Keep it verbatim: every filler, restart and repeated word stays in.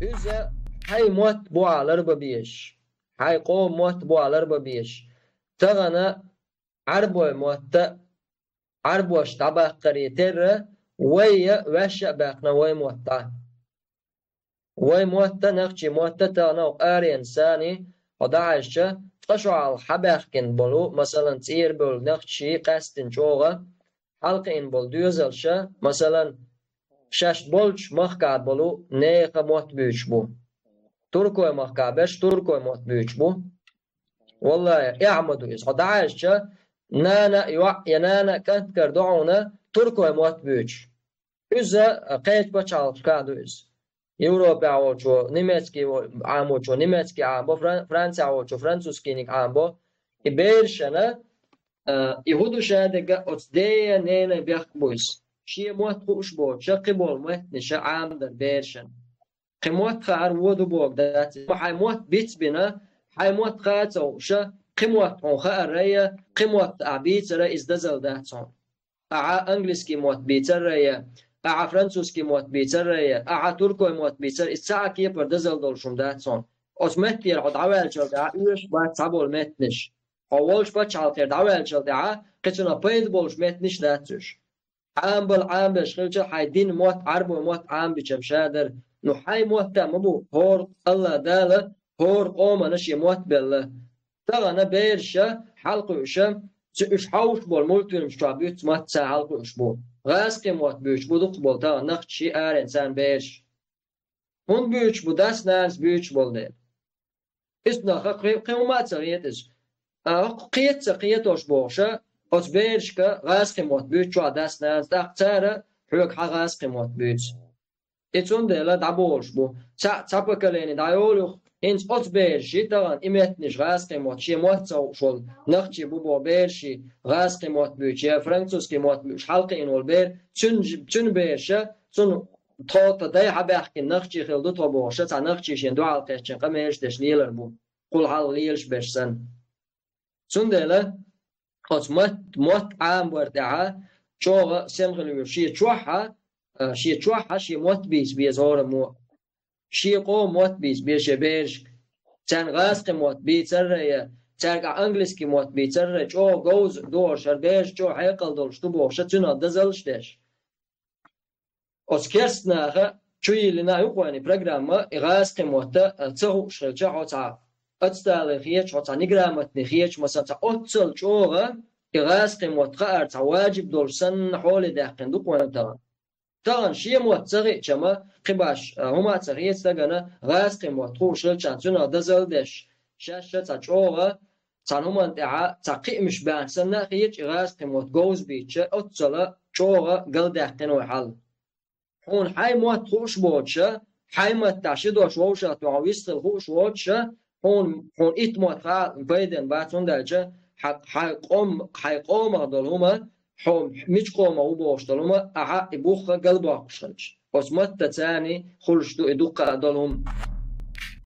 Иза хьай мотт бу Ӏа ларба безаш, хьай къоман мотт бу Ӏа ларба безаш. Тахана Ӏарбой мотт а, Ӏарбоша дӀабаккхаре терра, вай а, ваьшша а баьккхина вай мотт дӀа. Вай мотт а, нохчий мотт а тахана хӀокху аренца санна, хьо дӀахьаьжча, цкъа шо хьалха хьабаьхкина болу, масалан, цӀера болу нохчий, къаьсттина чӀогӀа хьалакхиъна болу доьзалша, масалан, шаьш болчу махкахь болу нехан мотт буьйцуш бу. Туркойн махкахь берш туркойн мотт буьйцуш бу. Валлахьи, эхь ма ду иза. Хьо дӀахьаьжча, нана а йоӀ я нана а кӀант кара ду хьуна туркойн мотт буьйцуш. Иза кхечу пачхьалкхашкахь ду иза. Европехь волчо немецкий во-, Ӏамочо немецкий Ӏамабо, Фран-, Францехь волчо французскийниг Ӏамабо. И берашна, а, и хӀун ду ша дерг а оцу ден а, ненан а бехк бу иза. Шен мотт хууш боцуша, кхин болу меттанаша Ӏамадар берашна. Кхин мотт хаар вон ду бохург дац. Ма хьайн мотт бицбина, хьайн мотт хаа ца хууша, кхин мотт хьуна хаарра я, кхин мотт ахь бийцара иза дозалла дац хьуна. Ахьа английский мотт бийцарра я, ахьа французский мотт бийцарра я, ахьа туркойн мотт бийцарра, иза цхьа а кепара дозалла долуш хӀума дац хьуна. Оцу меттера хьо дӀаваьллачул тӀаьхьа оьшуш бац цхьаболу меттанаш. Хьо волчу пачхьалкхера дӀаваьллачул тӀаьхьа кхин цунах пайда болуш меттанаш дац уьш. Ӏамабала Ӏамабеш хилча, хьайн дин мотт, Ӏарбой мотт Ӏамабича-м ша дара. Ну, хьайн мотт а ма бу, хӀора Алла Дала, хӀора къомана шен мотт белла. Тахана бераша хьалакхуьуша, цу уьш хьовш болу мультфильмаш чохь буьйцу мотт цара хьалакхуьуш бу. ГӀазкхийн мотт буьйцуш бу дукхахболу тахана нохчий, аренца бераш. ХӀунда буьйцуш бу, дас-нанас буьйцуш болу дела. Иза нах кхин, кхин хӀума а ца хета иза. А, кхета ца кхетош бохуша, оцу берашка гӀазкхийн мотт буьйцу чохь дас-нанас, тӀаккха цара хьоьга хьан гӀазкхийн мотт буьйцу. И цундела дӀаболуш бу. Цхьа, цхьа поколени дӀайолу юха, хӀинца оцу бераши тахана и меттанаш гӀазкхийн мотт, шен мотт ца хууш волу, нохчий бу боху бераши гӀазкхийн мотт буьйцу, я французский мотт буьйцуш хьалакхиъна волу бер, цуьнан, цуьнан бераша, цунна тхо, тхан дай хьабаьхкина нохчий хилла ду тхо бохуша, цхьа нохчий шена дуьхьал кхеччина къамелаш деш лелар бу, кхул хьалха лелаш берш санна. Цундела оцу мотт, мотт Ӏамабар тӀехьа чӀогӀа сема хила веза шен чохь а, а, шен чохь а шен мотт бийца беза хӀораммо. Шен къоман мотт бийца беза шен берашка. Царна гӀазкхийн мотт бийцарра я, цаьрга английский мотт бийцарра, чӀогӀа говза догӀуш, хӀара бераш чӀогӀа хьекъал долуш ду бохуша, цуьнан дозаллаш деш. Оцу керста наха чу йиллина а ю кхойна и программа, и гӀазкхийн мотт а ца хууш хилча, хьо цхьа отсталый хеташ, хьо цхьа неграмотный хеташ, масала, цхьа оццал чӀогӀа и гӀазкхийн мотт хаар цхьа ваджиб долуш санна хьоле даьккхина ду кхойна тахана. Тахана шен мотт ца хиъча-м, кхин баш, а, хӀума а ца хета стагана, гӀазкхийн мотт хууш хилчарна цуьнан дозалла деш, шаьш а цхьа чӀогӀа цхьана хӀуманна тӀехьа цхьа кхиамаш баьхна санна а хеташ, и гӀазкхийн мотт говза бийцича, оццала чӀогӀа галдаьккхина вай хьал. Хьуна хьайн мотт хууш боцуша, хьайн маттахь ши дош вовшахтоьхна вистхила хууш воцуша, хьуна, хьуна итт мотт хаа пайденна бац, хӀунда аьлча хьан, хьайн къом-, хьайн къомах долу хӀума, хьо мича къомах ву бохуш долу хӀума, ахьа и бух галбоккхуш хилча. Оцу маттаца царний хуьлуш ду и дуккха а долу хӀума.